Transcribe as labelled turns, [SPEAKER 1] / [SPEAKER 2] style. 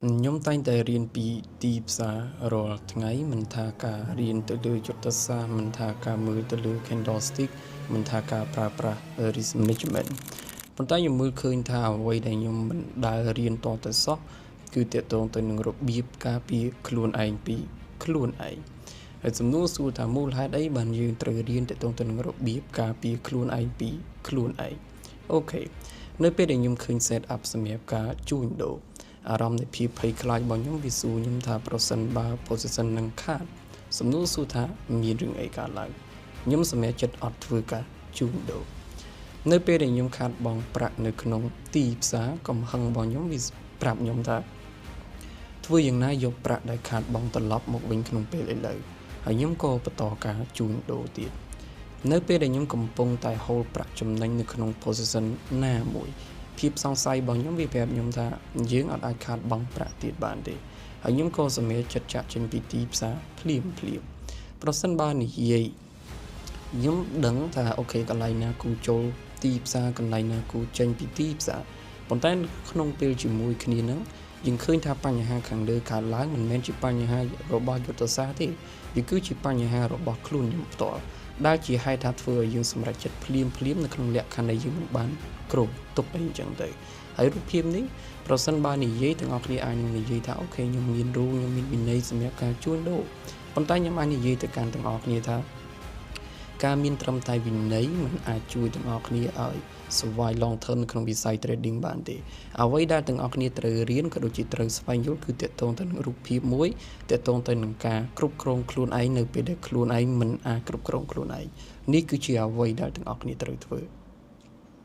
[SPEAKER 1] ខ្ញុំតែងតែរៀនពីទីផ្សាររាល់ថ្ងៃមិនថាការរៀនទៅលើយុទ្ធសាស្ត្រមិនថាការមើលទៅលើ candlestick មិនថាការប្រើប្រាស់ risk management ប៉ុន្តែខ្ញុំមើលឃើញថាអ្វីដែលខ្ញុំមិនដែលរៀនតទៅសោះគឺទាក់ទងទៅនឹងរបៀបការពារខ្លួនឯងពីខ្លួនឯងហើយសំណួរសួរថាមូលហេតុអីបានយើងត្រូវរៀនទាក់ទងទៅនឹងរបៀបការពារខ្លួនឯងពីខ្លួនឯង okay នៅពេលដែលខ្ញុំឃើញ set up សម្រាប់ការជួញដូរអារម្មណ៍នៃភាពភ័យខ្លាចរបស់ខ្ញុំវាសួរខ្ញុំថាប្រសិនបើ position នឹងខាតសំណួរសួរថាមានរឿងអីកើតឡើងខ្ញុំសម្រេចចិត្តអត់ធ្វើការជួញដូរនៅពេលដែលខ្ញុំខាតបង់ប្រាក់នៅក្នុងទីផ្សារកំហឹងរបស់ខ្ញុំវាប្រាប់ខ្ញុំថាធ្វើយ៉ាងណាយកប្រាក់ដែលខាតបង់ត្រឡប់មកវិញក្នុងពេលឥឡូវហើយខ្ញុំក៏បន្តការជួញដូរទៀតនៅពេលដែលខ្ញុំកំពុងតែ hold ប្រាក់ចំណេញនៅក្នុង position ណាមួយភាពសង្ស័យរបស់ខ្ញុំវាប្រាប់ខ្ញុំថាយើងអត់អាចខាតបង់ប្រាក់ទៀតបានទេហើយខ្ញុំក៏សម្រេចចិត្តចាក់ចេញពីទីផ្សារភ្លាមភ្លាមប្រសិនបើនិយាយខ្ញុំដឹងថា okay កន្លែងណាគូចូលទីផ្សារកន្លែងណាគូចេញពីទីផ្សារប៉ុន្តែក្នុងពេលជាមួយគ្នាហ្នឹងយើងឃើញថាបញ្ហាខាងលើកើតឡើងមិនមែនជាបញ្ហារបស់យុទ្ធសាស្ត្រទេវាគឺជាបញ្ហារបស់ខ្លួនខ្ញុំផ្ទាល់ដែលជាហេតុថាធ្វើឲ្យយើងសម្រេចចិត្តភ្លាមភ្លាមនៅក្នុងលក្ខខណ្ឌដែលយើងមិនបានគ្រប់ទុកអីចឹងទៅហើយរូបភាពនេះប្រសិនបើនិយាយទាំងអស់គ្នាអាចនឹងនិយាយថា okay ខ្ញុំមាន rule ខ្ញុំមានវិន័យសម្រាប់ការជួញដូរប៉ុន្តែខ្ញុំអាចនិយាយទៅកាន់ទាំងអស់គ្នាថាការមានត្រឹមតែវិន័យមិនអាចជួយទាំងអស់គ្នាឲ្យ survive long term នៅក្នុងវិស័យ trading បានទេអ្វីដែលទាំងអស់គ្នាត្រូវរៀនក៏ដូចជាត្រូវស្វែងយល់គឺទាក់ទងទៅនឹងរូបភាពមួយទាក់ទងទៅនឹងការគ្រប់គ្រងខ្លួនឯងនៅពេលដែលខ្លួនឯងមិនអាចគ្រប់គ្រងខ្លួនឯងនេះគឺជាអ្វីដែលទាំងអស់គ្នាត្រូវធ្វើ។